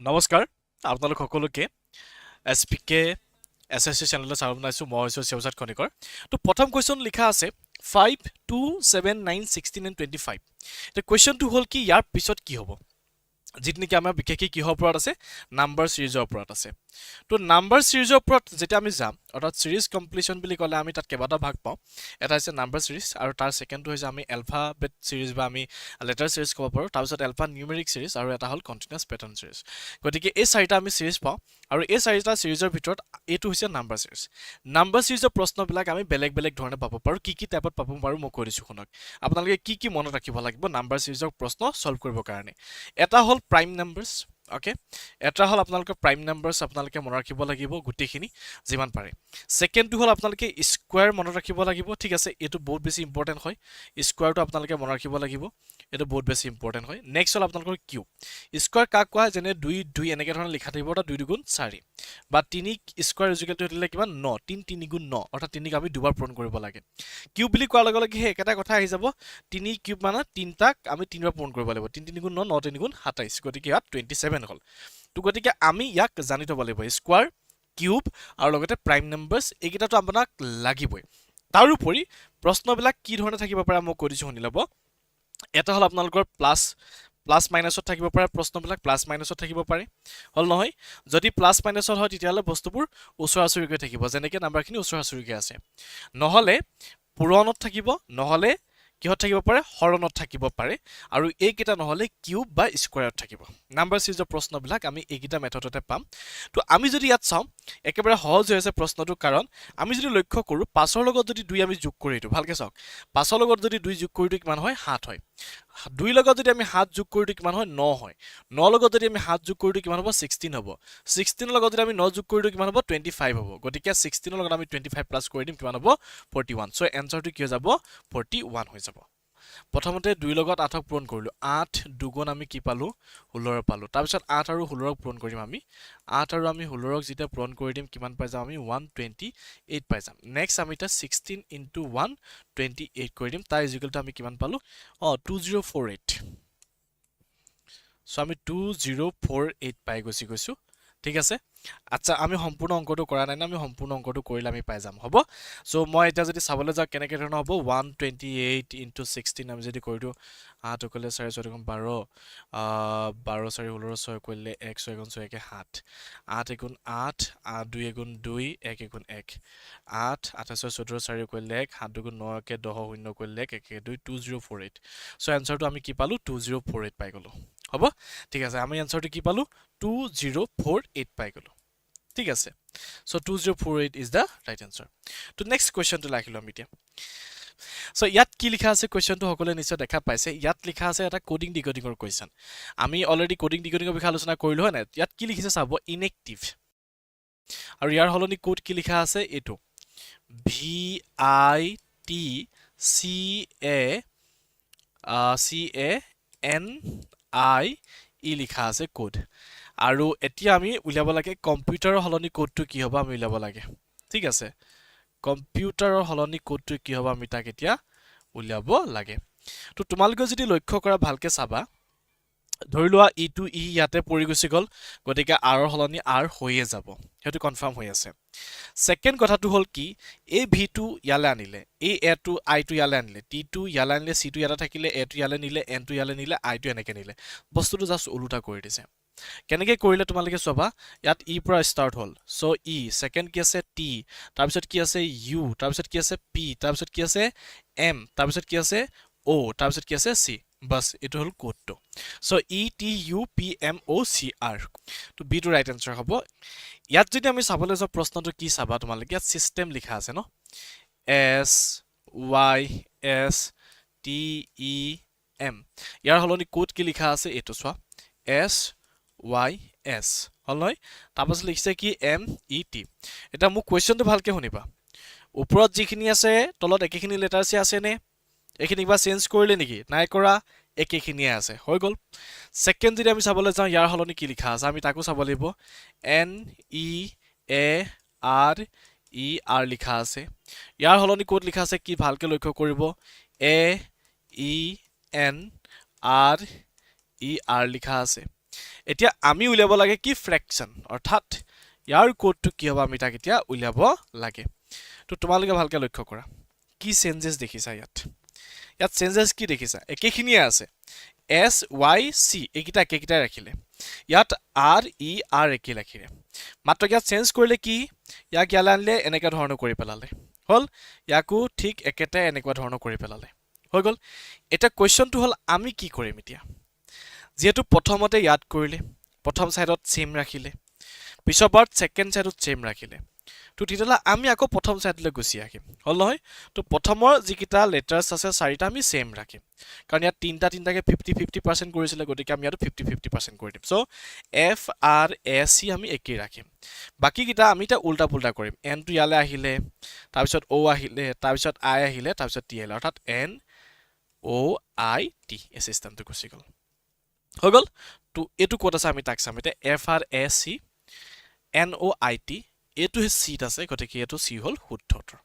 নমস্কাৰ আপোনালোক সকলোকে S P K S S C চেনেললৈ স্বাগতম জনাইছোঁ। মই হৈছোঁ শিৱপ্ৰসাদ খনিকৰ। তো প্ৰথম কুৱেশ্যন লিখা আছে 5, 2, 7, 9, 16 and 25। এতিয়া কুৱেশ্যনটো হ'ল কি, ইয়াৰ পিছত কি হ'ব, যিটো নেকি আমাৰ বিশেষকৈ কিহৰ ওপৰত আছে? নাম্বাৰ ছিৰিজৰ ওপৰত আছে। তো নাম্বাৰ ছিৰিজৰ ওপৰত যেতিয়া আমি যাম, অৰ্থাৎ ছিৰিজ কমপ্লিশ্যন বুলি ক'লে আমি তাত কেইবাটাও ভাগ পাওঁ। এটা হৈছে নাম্বাৰ ছিৰিজ আৰু তাৰ ছেকেণ্ডটো হৈছে আমি এলফাবেট ছিৰিজ বা আমি লেটাৰ ছিৰিজ ক'ব পাৰোঁ, তাৰপিছত এলফা নিউমেৰিক ছিৰিজ আৰু এটা হ'ল কণ্টিনিউৱাছ পেটাৰ্ণ ছিৰিজ। গতিকে এই চাৰিটা আমি ছিৰিজ পাওঁ আৰু এই চাৰিটা ছিৰিজৰ ভিতৰত এইটো হৈছে নাম্বাৰ ছিৰিজ। নাম্বাৰ ছিৰিজৰ প্ৰশ্নবিলাক আমি বেলেগ বেলেগ ধৰণে পাব পাৰোঁ। কি কি টাইপত পাব পাৰোঁ মই কৈ দিছোঁ, শুনক। আপোনালোকে কি কি মনত ৰাখিব লাগিব নাম্বাৰ ছিৰিজৰ প্ৰশ্ন ছল্ভ কৰিবৰ কাৰণে? এটা হ'ল প্ৰাইম নাম্বাৰ্ছ, অ'কে। এটা হ'ল আপোনালোকৰ প্ৰাইম নাম্বাৰ্ছ, আপোনালোকে মনত ৰাখিব লাগিব গোটেইখিনি যিমান পাৰে। ছেকেণ্ডটো হ'ল আপোনালোকে স্কুৱেৰ মনত ৰাখিব লাগিব, ঠিক আছে। এইটো বহুত বেছি ইম্পৰ্টেণ্ট হয়। স্কুৱেৰটো আপোনালোকে মনত ৰাখিব লাগিব, এইটো বহুত বেছি ইম্পৰ্টেণ্ট হয়। নেক্সট হ'ল আপোনালোকৰ কিউব। স্কুৱেৰ কাক কোৱা হয়? যেনে দুই দুই এনেকৈ ধৰণে লিখা থাকিব, অৰ্থাৎ দুই দুগুণ চাৰি বা তিনি স্কুৱেৰ ইজুকেলটো দিলে কিমান? ন। তিনি তিনি গুণ ন, অৰ্থাৎ তিনিক আমি দুবাৰ পূৰণ কৰিব লাগে। কিউব বুলি কোৱাৰ লগে লগে সেই একেটা কথা আহি যাব। তিনি কিউব মানে তিনিটাক আমি তিনিবাৰ পূৰণ কৰিব লাগিব। তিনি তিনি গুণ ন, ন তিনি গুণ 27। গতিকে ইয়াত 27 হ'ল। তো গতিকে আমি ইয়াক জানি থ'ব লাগিব, স্কুৱাৰ, কিউব আৰু লগতে প্ৰাইম নাম্বাৰ্ছ, এইকেইটাতো আপোনাক লাগিবই। তাৰোপৰি প্ৰশ্নবিলাক কি ধৰণে থাকিব পাৰে মই কৈ দিছোঁ, শুনি ল'ব। এটা হ'ল আপোনালোকৰ প্লাছ মাইনাছত থাকিব পাৰে। প্ৰশ্নবিলাক প্লাছ মাইনাছত থাকিব পাৰে, হ'ল নহয়? যদি প্লাছ মাইনাছত হয়, তেতিয়াহ'লে বস্তুবোৰ ওচৰা ওচৰিকৈ থাকিব, যেনেকৈ নাম্বাৰখিনি ওচৰা ওচৰিকৈ আছে। নহ'লে পূৰণত থাকিব, নহ'লে কিহত থাকিব পাৰে? হৰণত থাকিব পাৰে। আৰু এইকেইটা নহ'লে কিউব বা স্কুৱেৰত থাকিব। নাম্বাৰ ছিৰিজৰ প্ৰশ্নবিলাক আমি এইকেইটা মেথডতে পাম। তো আমি যদি ইয়াত চাওঁ, একেবাৰে সহজ হৈ আছে প্ৰশ্নটো। কাৰণ আমি যদি লক্ষ্য কৰোঁ, পাঁচৰ লগত যদি দুই আমি যোগ কৰি দিওঁ, ভালকৈ চাওক, পাঁচৰ লগত যদি দুই যোগ কৰি দিওঁ কিমান হয়? সাত হয়। দুইৰ লগত যদি আমি সাত যোগ কৰি দিওঁ কিমান হয়? ন হয়। ন লগত যদি আমি সাত যোগ কৰি দিওঁ কিমান হ'ব? 16 হ'ব। 16ৰ লগত যদি আমি ন যোগ কৰি দিওঁ কিমান হ'ব? 25 হ'ব। গতিকে 16ৰ লগত আমি 25 প্লাছ কৰি দিম, কিমান হ'ব? 41। চ' এনচাৰটো কি হৈ যাব? 41 হৈ যাব। প্ৰথমতে দুইৰ লগত আঠক পূৰণ কৰিলোঁ। আঠ দুগুণ আমি কি পালোঁ? 16 পালোঁ। তাৰপিছত আঠ আৰু 16ক পূৰণ কৰিম আমি। আঠ আৰু আমি 16ক যেতিয়া পূৰণ কৰি দিম, কিমান পাই যাম আমি? 128 পাই যাম। নেক্সট আমি এতিয়া 16 ইনটু 128 কৰি দিম। তাৰ ইজুকেলটো আমি কিমান পালোঁ? অঁ, 2048। চ' আমি 2048 পাই গুচি গৈছোঁ, ঠিক আছে। আচ্ছা, আমি সম্পূৰ্ণ অংকটো কৰা নাই ন? আমি সম্পূৰ্ণ অংকটো কৰিলে আমি পাই যাম, হ'ব। চ' মই এতিয়া যদি চাবলৈ যাওঁ, কেনেকৈ ধৰণৰ হ'ব? 128 ইনটু 16 আমি যদি কৰি দিওঁ, আঠ কৰিলে চাৰি, ছয় দুগুণ 12, 12 চাৰি 16, ছয় কৰিলে এক, ছয় এগুণ ছয়, একে সাত, আঠ এগুণ আঠ, দুই এগুণ দুই, এক এগুণ এক, আঠ আঠ ছয় 14, চাৰি কৰিলে এক, সাত দুগুণ ন, একে 10, শূন্য কৰিলে এক, এক এক দুই, 2048। চ' এনচাৰটো আমি কি পালোঁ? 2048 পাই গ'লোঁ, হ'ব। ঠিক আছে, আমি এনচাৰটো কি পালোঁ? 2048 পাই গ'লোঁ, ঠিক আছে। So 2048 is the right answer. তো নেক্সট কুৱেশ্যনটো ৰাখিলোঁ আমি এতিয়া। চ' ইয়াত কি লিখা আছে? কুৱেশ্যনটো সকলোৱে নিশ্চয় দেখা পাইছে। ইয়াত লিখা আছে এটা ক'ডিং ডিক'ডিঙৰ কুৱেশ্যন। আমি অলৰেডি ক'ডিং ডিক'ডিঙৰ বিষয়ে আলোচনা কৰিলোঁ, হয় নাই? ইয়াত কি লিখিছে চাব, ইনেক্টিভ। আৰু ইয়াৰ সলনি ক'ড কি লিখা আছে? এইটো VITCA CANIE লিখা আছে ক'ড। আৰু এতিয়া আমি উলিয়াব লাগে কম্পিউটাৰৰ সলনি ক'ডটো কি হ'ব, আমি উলিয়াব লাগে, ঠিক আছে। কম্পিউটাৰৰ সলনি ক'ডটো কি হ'ব, আমি তাক এতিয়া উলিয়াব লাগে। তো তোমালোকে যদি লক্ষ্য কৰা, ভালকে চাবা, ধৰি লোৱা ইটো ই ইয়াতে পৰি গুচি গ'ল, গতিকে আৰৰ সলনি আৰ হৈয়ে যাব, সেইটো কনফাৰ্ম হৈ আছে। ছেকেণ্ড কথাটো হ'ল কি, এই ভিটো ইয়ালৈ আনিলে, এই এটো আইটো ইয়ালৈ আনিলে, টিটো ইয়ালৈ আনিলে, চিটো ইয়াতে থাকিলে, এটো ইয়ালৈ নিলে, এনটো ইয়ালৈ নিলে, আইটো এনেকৈ নিলে। বস্তুটো জাষ্ট ওলোটা কৰি দিছে। কেনেকৈ কৰিলে তোমালোকে চাবা। ইয়াত ই পৰা ষ্টাৰ্ট হ'ল। চ' ই, ছেকেণ্ড কি আছে? টি। তাৰপিছত কি আছে? ইউ। তাৰপিছত কি আছে? পি। তাৰপিছত কি আছে? এম। তাৰপিছত কি আছে? অ'। তাৰপিছত কি আছে? চি। বাছ, এইটো হ'ল কোডটো। So E T U P M O C R। তো বিটো ৰাইট এনচাৰ হ'ব। ইয়াত যদি আমি চাবলৈ যাওঁ, প্ৰশ্নটো কি চাবা তোমালোকে? ইয়াত ছিষ্টেম লিখা আছে ন? SYSTEM। ইয়াৰ সলনি ক'ড কি লিখা আছে এইটো চোৱা। এছ ৱাই এছ হ'ল নহয়? তাৰপাছত লিখিছে কি? M E T. এতিয়া মোক কুৱেশ্যনটো ভালকৈ শুনিবা। ওপৰত যিখিনি আছে, তলত একেখিনি লেটাৰ্ছে আছেনে? এইখিনি কিবা চেঞ্জ কৰিলে নেকি? নাই কৰা, একেখিনিয়ে আছে, হৈ গ'ল। ছেকেণ্ড যদি আমি চাবলৈ যাওঁ, ইয়াৰ সলনি কি লিখা আছে আমি তাকো চাব লাগিব। NEARER লিখা আছে। ইয়াৰ সলনি ক'ত লিখা আছে কি, ভালকৈ লক্ষ্য কৰিব। AENRER লিখা আছে। এতিয়া আমি উলিয়াব লাগে কি? ফ্ৰেকশ্যন। অৰ্থাৎ ইয়াৰ ক'ডটো কি হ'ব, আমি তাক এতিয়া উলিয়াব লাগে। তো তোমালোকে ভালকৈ লক্ষ্য কৰা, কি চেঞ্জেছ দেখিছা ইয়াত? ইয়াত চেঞ্জেছ কি দেখিছা? একেখিনিয়ে আছে। এছ, ৱাই, চি এইকেইটা একেকেইটাই ৰাখিলে। ইয়াত আৰ, ই, আৰ একেই ৰাখিলে। মাত্ৰ ইয়াত চেঞ্জ কৰিলে কি? ইয়াক ইয়ালৈ আনিলে, এনেকুৱা ধৰণৰ কৰি পেলালে, হ'ল। ইয়াকো ঠিক একেটাই এনেকুৱা ধৰণৰ কৰি পেলালে, হৈ গ'ল। এতিয়া কুৱেশ্যনটো হ'ল, আমি কি কৰিম এতিয়া? যিহেতু প্ৰথমতে ইয়াত কৰিলে, প্ৰথম ছাইডত ছেইম ৰাখিলে, পিছৰ বাৰত ছেকেণ্ড ছাইডত ছেইম ৰাখিলে, তো তেতিয়াহ'লে আমি আকৌ প্ৰথম ছাইডলৈ গুচি আহিম, হ'ল নহয়? তো প্ৰথমৰ যিকেইটা লেটাৰ্ছ আছে, চাৰিটা আমি ছেইম ৰাখিম, কাৰণ ইয়াত তিনিটা তিনিটাকৈ 50-50% কৰিছিলে। গতিকে আমি ইয়াতো 50-50% কৰি দিম। চ' এফ, আৰ, এ, চি আমি একেই ৰাখিম। বাকীকেইটা আমি এতিয়া উল্টা পুল্টা কৰিম। এনটো ইয়ালৈ আহিলে, তাৰপিছত অ' আহিলে, তাৰপিছত আই আহিলে, তাৰপিছত টি আহিলে। অৰ্থাৎ এন, অ', I, T, এই চিষ্টেমটো গুচি গ'ল, হৈ গ'ল। তো এইটো ক'ত আছে, আমি তাক চাম এতিয়া। F, R, A, C, N, O, I, T, এইটো চিত আছে। গতিকে এইটো চি হ'ল শুদ্ধ উত্তৰ।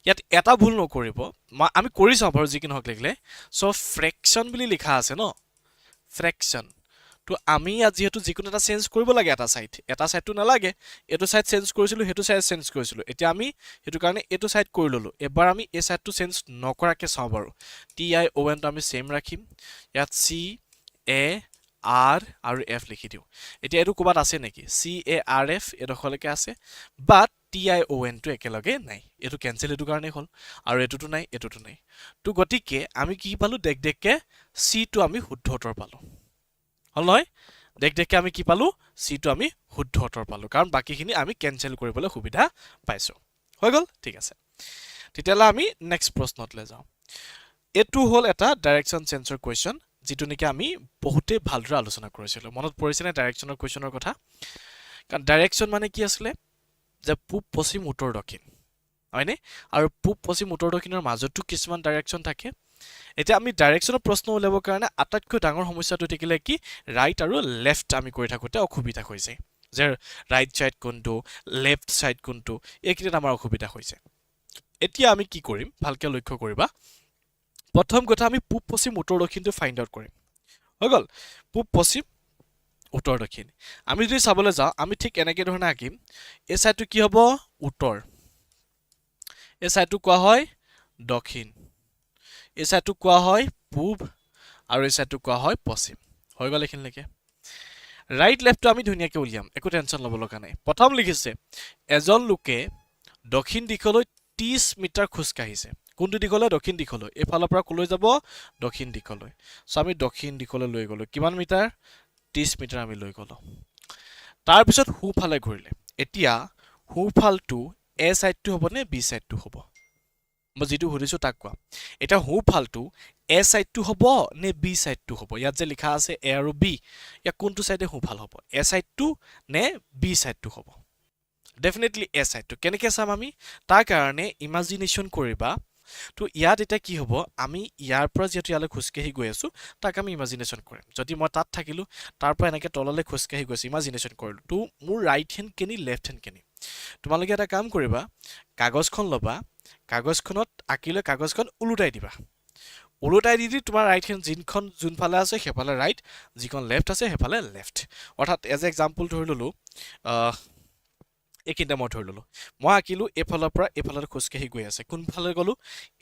ইয়াত এটা ভুল নকৰিব। মই আমি কৰি চাওঁ বাৰু, যি কি নহওক লাগিলে। চ' ফ্ৰেকশ্যন বুলি লিখা আছে ন, ফ্ৰেকশ্যন। তো আমি ইয়াত যিহেতু যিকোনো এটা চেঞ্জ কৰিব লাগে, এটা ছাইড, এটা ছাইডটো নালাগে। এইটো ছাইড চেঞ্জ কৰিছিলোঁ, সেইটো ছাইড চেঞ্জ কৰিছিলোঁ। এতিয়া আমি সেইটো কাৰণে এইটো ছাইড কৰি ল'লোঁ। এবাৰ আমি এই ছাইডটো চেঞ্জ নকৰাকৈ চাওঁ বাৰু। টি I অ' এনটো আমি ছেইম ৰাখিম। ইয়াত চি, এ, আৰ আৰু এফ লিখি দিওঁ। এতিয়া এইটো ক'ৰবাত আছে নেকি? চি, এ, আৰ, এফ এইডোখৰলৈকে আছে, বাট টি I অ' এনটো একেলগে নাই। এইটো কেঞ্চেল এইটো কাৰণেই হ'ল আৰু এইটোতো নাই, এইটোতো নাই। তো গতিকে আমি কি পালোঁ? দেখ দেখকে চিটো আমি শুদ্ধ উত্তৰ পালোঁ, হ'ল নহয়? দেখ দেখকে আমি কি পালোঁ? চিটো আমি শুদ্ধ উত্তৰ পালোঁ, কাৰণ বাকীখিনি আমি কেঞ্চেল কৰিবলৈ সুবিধা পাইছোঁ। হৈ গ'ল, ঠিক আছে। তেতিয়াহ'লে আমি নেক্সট প্ৰশ্নটোলৈ যাওঁ। এইটো হ'ল এটা ডাইৰেকশ্যন চেঞ্চৰ কুৱেশ্যন, যিটো নেকি আমি বহুতেই ভালদৰে আলোচনা কৰিছিলোঁ। মনত পৰিছেনে ডাইৰেকশ্যনৰ কুৱেশ্যনৰ কথা? কাৰণ ডাইৰেকশ্যন মানে কি আছিলে যে পূব, পশ্চিম, উত্তৰ, দক্ষিণ, হয়নে? আৰু পূব, পশ্চিম, উত্তৰ, দক্ষিণৰ মাজতো কিছুমান ডাইৰেকশ্যন থাকে। এতিয়া আমি ডাইৰেকশ্যনৰ প্ৰশ্ন উলিয়াবৰ কাৰণে আটাইতকৈ ডাঙৰ সমস্যাটো থাকিলে কি, ৰাইট আৰু লেফ্ট আমি কৰি থাকোঁতে অসুবিধা হৈছে যে ৰাইট ছাইড কোনটো, লেফ্ট ছাইড কোনটো, এইকেইটাত আমাৰ অসুবিধা হৈছে। এতিয়া আমি কি কৰিম, ভালকৈ লক্ষ্য কৰিবা। প্ৰথম কথা, আমি পূব, পশ্চিম, উত্তৰ, দক্ষিণটো ফাইণ্ড আউট কৰিম। হৈ গ'ল, পূব, পশ্চিম, উত্তৰ, দক্ষিণ। আমি যদি চাবলৈ যাওঁ, আমি ঠিক এনেকৈ ধৰণে আঁকিম। এই ছাইডটো কি হ'ব? উত্তৰ। এই ছাইডটো কোৱা হয় দক্ষিণ, এই ছাইডটো কোৱা হয় পূব আৰু এই ছাইডটো কোৱা হয় পশ্চিম। হৈ গ'ল এইখিনিলৈকে। ৰাইট লেফ্টটো আমি ধুনীয়াকৈ উলিয়াম, একো টেনশ্যন ল'ব লগা নাই। প্ৰথম লিখিছে, এজন লোকে দক্ষিণ দিশলৈ 30 মিটাৰ খোজকাঢ়িছে। কোনটো দিশলৈ? দক্ষিণ দিশলৈ। এইফালৰ পৰা ক'লৈ যাব? দক্ষিণ দিশলৈ। চ' আমি দক্ষিণ দিশলৈ লৈ গ'লোঁ। কিমান মিটাৰ? 30 মিটাৰ আমি লৈ গ'লোঁ। তাৰপিছত সোঁফালে ঘূৰিলে। এতিয়া সোঁফালটো এ ছাইডটো হ'ব নে বি ছাইডটো হ'ব? মই যিটো সুধিছোঁ তাক কোৱা। এতিয়া সোঁফালটো এ ছাইডটো হ'ব নে বি ছাইডটো হ'ব? ইয়াত যে লিখা আছে এ আৰু বি, ইয়াত কোনটো ছাইডে সোঁফাল হ'ব? এ ছাইডটো নে বি ছাইডটো হ'ব? ডেফিনেটলি এ ছাইডটো। কেনেকৈ চাম আমি? তাৰ কাৰণে ইমাজিনেশ্যন কৰিবা। তো ইয়াত এতিয়া কি হ'ব? আমি ইয়াৰ পৰা যিহেতু ইয়ালৈ খোজকাঢ়ি গৈ আছোঁ, তাক আমি ইমাজিনেশ্যন কৰিম। যদি মই তাত থাকিলোঁ, তাৰ পৰা এনেকৈ তললৈ খোজকাঢ়ি গৈছোঁ, ইমাজিনেশ্যন কৰিলোঁ, তো মোৰ ৰাইট হেণ্ড কেনি, লেফ্ট হেণ্ড কেনি? তোমালোকে এটা কাম কৰিবা, কাগজখন ল'বা, কাগজখনত আঁকি লৈ কাগজখন ওলোটাই দিবা। ওলোটাই দি দি তোমাৰ ৰাইট হেণ্ড যোনখন যোনফালে আছে সেইফালে ৰাইট, যিখন লেফ্ট আছে সেইফালে লেফ্ট। অৰ্থাৎ এজ এক্সাম্পল ধৰি ল'লোঁ, এইখিনিতে মই ধৰি ল'লোঁ, মই আঁকিলোঁ, এইফালৰ পৰা এইফালে খোজকাঢ়ি গৈ আছে। কোনফালে গ'লোঁ?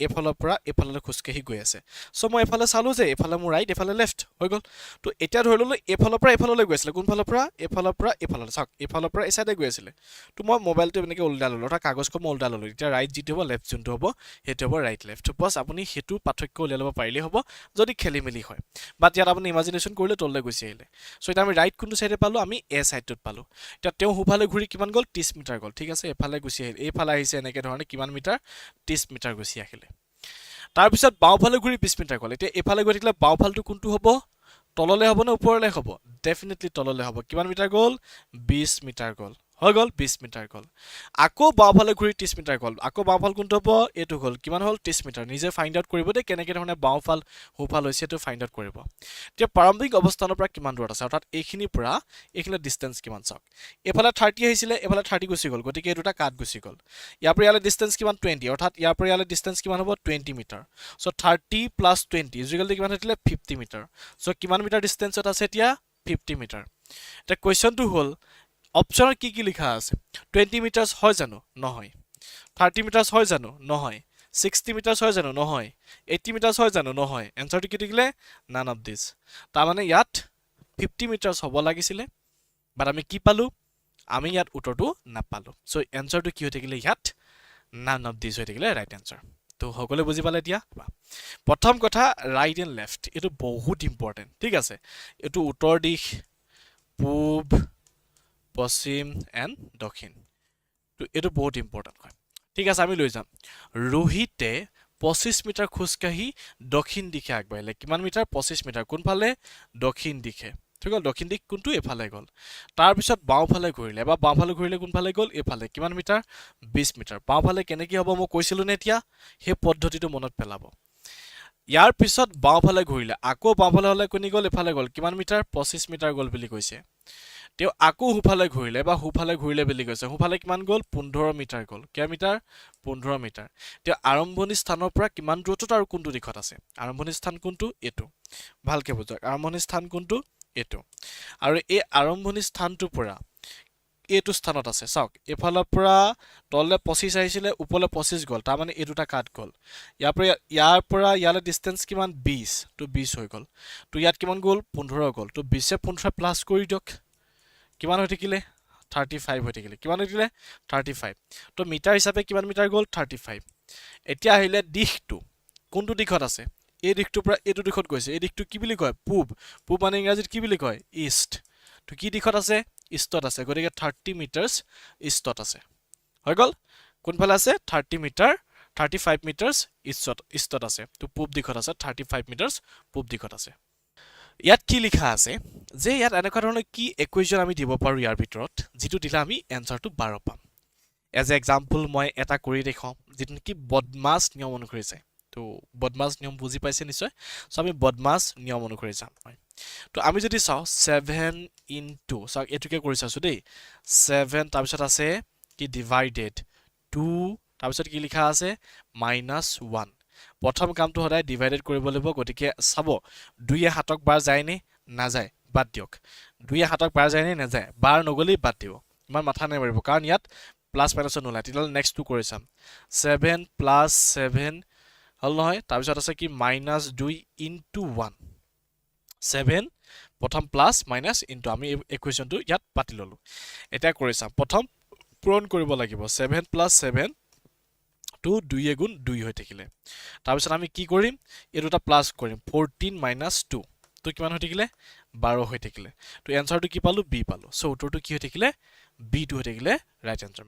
এইফালৰ পৰা এইফালে খোজকাঢ়ি গৈ আছে। চ' মই এইফালে চালোঁ যে এইফালে মোৰ ৰাইট, এইফালে লেফ্ট হৈ গ'ল। তো এতিয়া ধৰি ল'লোঁ এইফালৰ পৰা এইফাললৈ গৈ আছিলে। কোনফালৰ পৰা? এইফালৰ পৰা এইফাললৈ। চাওক, এইফালৰ পৰা এই চাইডে গৈ আছিলে। তো মই মোবাইলটো এনেকৈ উল্টাই ল'লোঁ, অৰ্থাৎ কাগজখন মই উল্টাই ল'লোঁ। এতিয়া ৰাইট যিটো হ'ব, লেফ্ট যোনটো হ'ব, সেইটো হ'ব ৰাইট লেফ্ট। বছ, আপুনি সেইটো পাৰ্থক্য উলিয়াই ল'ব পাৰিলেই হ'ব যদি খেলি মেলি হয়। বাট ইয়াত আপুনি ইমাজিনেশ্যন কৰিলে তললৈ গুচি আহিলে। চ' এতিয়া আমি ৰাইট কোনটো চাইডে পালোঁ? আমি এ চাইডটোত পালোঁ। এতিয়া তেওঁ সোঁফালে ঘূৰি কিমান গ'ল? 30 মিটাৰ গ'ল। ঠিক আছে, এইফালে গুচি আহিল, এইফালে আহিছে এনেকৈ ধৰণে। কিমান মিটাৰ? 30 মিটাৰ গুচি আহিলে। তাৰপিছত বাওঁফালে ঘূৰি 20 মিটাৰ গ'ল। এতিয়া এইফালে গৈ থাকিলে বাওঁফালটো কোনটো হ'ব? তললৈ হ'ব নে ওপৰলৈ হ'ব? ডেফিনেটলি তললৈ হ'ব। কিমান মিটাৰ গ'ল? 20 মিটাৰ গ'ল। হৈ গ'ল, 20 মিটাৰ গ'ল। আকৌ বাওঁফালে ঘূৰি 30 মিটাৰ গ'ল। আকৌ বাওঁফাল কোনটো হ'ব? এইটো গ'ল। কিমান হ'ল? 30 মিটাৰ। নিজে ফাইণ্ড আউট কৰিব দেই, কেনেকৈ ধৰণে বাওঁফাল সোঁফাল হৈছে সেইটো ফাইণ্ড আউট কৰিব। এতিয়া প্ৰাৰম্ভিক অৱস্থানৰ পৰা কিমান দূৰত আছে? অৰ্থাৎ এইখিনিৰ পৰা এইখিনি ডিষ্টেঞ্চ কিমান চাওক। এইফালে 30 আহিছিলে, এইফালে 30 গুচি গ'ল, গতিকে এই দুটা কাট গুচি গ'ল। ইয়াৰ পৰা ইয়ালৈ ডিষ্টেঞ্চ কিমান? 20। অৰ্থাৎ ইয়াৰ পৰা ইয়ালৈ ডিষ্টেঞ্চ কিমান হ'ব? 20 metre. So 30 plus 20 is equal কিমান হৈছিলে? 50 মিটাৰ। চ' কিমান মিটাৰ ডিষ্টেঞ্চত আছে এতিয়া? 50 মিটাৰ। এতিয়া কুৱেশ্যনটো হ'ল, অপশ্যনত কি কি লিখা আছে? 20 মিটাৰ্ছ হয় জানো? নহয়। 30 মিটাৰ্ছ হয় জানো? নহয়। 60 মিটাৰ্ছ হয় জানো? নহয়। 80 মিটাৰ্ছ হয় জানো? নহয়। এনচাৰটো কি থাকিলে? None of this. তাৰমানে ইয়াত 50 মিটাৰ্ছ হ'ব লাগিছিলে, বাট আমি কি পালোঁ? আমি ইয়াত উত্তৰটো নাপালোঁ। চ' এনচাৰটো কি হৈ থাকিলে ইয়াত? নান অফ this হৈ থাকিলে ৰাইট এনচাৰ। তো সকলোৱে বুজি পালে? এতিয়া প্ৰথম কথা, ৰাইট এণ্ড লেফ্ট, এইটো বহুত ইম্পৰ্টেণ্ট, ঠিক আছে? এইটো উত্তৰ দিশ, পূব, পশ্চিম এণ্ড দক্ষিণ। তো এইটো বহুত ইম্পৰ্টেণ্ট হয়, ঠিক আছে? আমি লৈ যাম। ৰোহিতে 25 মিটাৰ খোজকাঢ়ি দক্ষিণ দিশে আগবাঢ়িলে। কিমান মিটাৰ? 25 মিটাৰ। কোনফালে? দক্ষিণ দিশে। ঠিক হ'ল। দক্ষিণ দিশ কোনটো? এইফালে গ'ল। তাৰপিছত বাওঁফালে ঘূৰিলে। এবাৰ বাওঁফালে ঘূৰিলে, কোনফালে গ'ল? এইফালে। কিমান মিটাৰ? 20 মিটাৰ। বাওঁফালে কেনেকৈ হ'ব মই কৈছিলোঁ নে? এতিয়া সেই পদ্ধতিটো মনত পেলাব। ইয়াৰ পিছত বাওঁফালে ঘূৰিলে। আকৌ বাওঁফালে হ'লে কোনি গ'ল? এইফালে গ'ল। কিমান মিটাৰ? 25 মিটাৰ গ'ল বুলি কৈছে তেওঁ। আকৌ সোঁফালে ঘূৰিলে বা সোঁফালে ঘূৰিলে বুলি কৈছে। সোঁফালে কিমান গ'ল? 15 মিটাৰ গ'ল। কিমান মিটাৰ? 15 মিটাৰ। তেওঁ আৰম্ভণি স্থানৰ পৰা কিমান দূৰত্বত আৰু কোনটো দিশত আছে? আৰম্ভণি স্থান কোনটো? এইটো। ভালকে বুজক, আৰম্ভণি স্থান কোনটো? এইটো। আৰু এই আৰম্ভণি স্থানটোৰ পৰা এইটো স্থানত আছে। চাওক, এইফালৰ পৰা তললৈ 25 আহিছিলে, ওপৰলৈ 25 গ'ল। তাৰমানে এই দুটা কাট গ'ল। ইয়াৰ পৰা ইয়ালৈ ডিষ্টেঞ্চ কিমান? 20। তো 20 হৈ গ'ল। তো ইয়াত কিমান গ'ল? 15 গ'ল। তো 20-এ 15 প্লাছ কৰি দিয়ক, কিমান হৈ থাকিলে? 35 হৈ থাকিলে। কিমান হৈ থাকিলে? 35। তো মিটাৰ হিচাপে কিমান মিটাৰ গ'ল? 35। এতিয়া আহিলে দিশটো, কোনটো দিশত আছে? এই দিশটোৰ পৰা এইটো দিশত গৈছে। এই দিশটো কি বুলি কয়? পূব। পূব মানে ইংৰাজীত কি বুলি কয়? ইষ্ট। তো কি দিশত আছে? ইষ্টত আছে। গতিকে 30 মিটাৰ্ছ ইষ্টত আছে। হৈ গ'ল। কোনফালে আছে? 30 মিটাৰ, 35 মিটাৰ্ছ ইষ্টত আছে। তো পূব দিশত আছে। 35 মিটাৰ্ছ পূব দিশত আছে। ইয়াত কি লিখা আছে যে ইয়াত এনেকুৱা ধৰণৰ কি ইকুৱেশ্যন আমি দিব পাৰোঁ ইয়াৰ ভিতৰত, যিটো দিলে আমি এনচাৰটো 12 পাম? এজ এ এক্সাম্পল মই এটা কৰি দেখুৱাওঁ, যিটো নেকি বদমাছ নিয়ম অনুসৰি যায়। তো বদমাছ নিয়ম বুজি পাইছে নিশ্চয়। চ' আমি বদমাছ নিয়ম অনুসৰি যাম, হয়। তো আমি যদি চাওঁ, ছেভেন ইনটু, চাওক, এইটোকে কৰি চাইছোঁ দেই। ছেভেন, তাৰপিছত আছে কি? ডিভাইডেড টু, তাৰপিছত কি লিখা আছে? Minus one. প্ৰথম কামটো সদায় ডিভাইডেড কৰিব লাগিব। গতিকে চাব, দুয়ে সাতক বাৰ যায়নে নাযায়? বাদ দিয়ক। দুয়ে সাতক বাৰ যায়নে নাযায়? বাৰ নগ'লেই বাদ দিব, ইমান মাথা নামাৰিব, কাৰণ ইয়াত প্লাছ মাইনাছত নোলায়। তেতিয়াহ'লে নেক্সটটো কৰি চাম। ছেভেন প্লাছ ছেভেন হ'ল নহয়? তাৰপিছত আছে কি? মাইনাছ দুই ইনটু ওৱান। ছেভেন প্ৰথম প্লাছ মাইনাছ ইনটু, আমি এই ইকুৱেশ্যনটো ইয়াত পাতি ল'লোঁ। এতিয়া কৰি চাম। প্ৰথম পূৰণ কৰিব লাগিব। ছেভেন প্লাছ ছেভেন, টু, দুই এগুণ দুই হৈ থাকিলে। তাৰপিছত আমি কি কৰিম? এই দুটা প্লাছ কৰিম। 14 মাইনাছ টু, তো কিমান হৈ থাকিলে? 12 হৈ থাকিলে। তো এনচাৰটো কি পালোঁ? বি পালোঁ। চ' উত্তৰটো কি হৈ থাকিলে? বিটো হৈ থাকিলে ৰাইট এনচাৰ।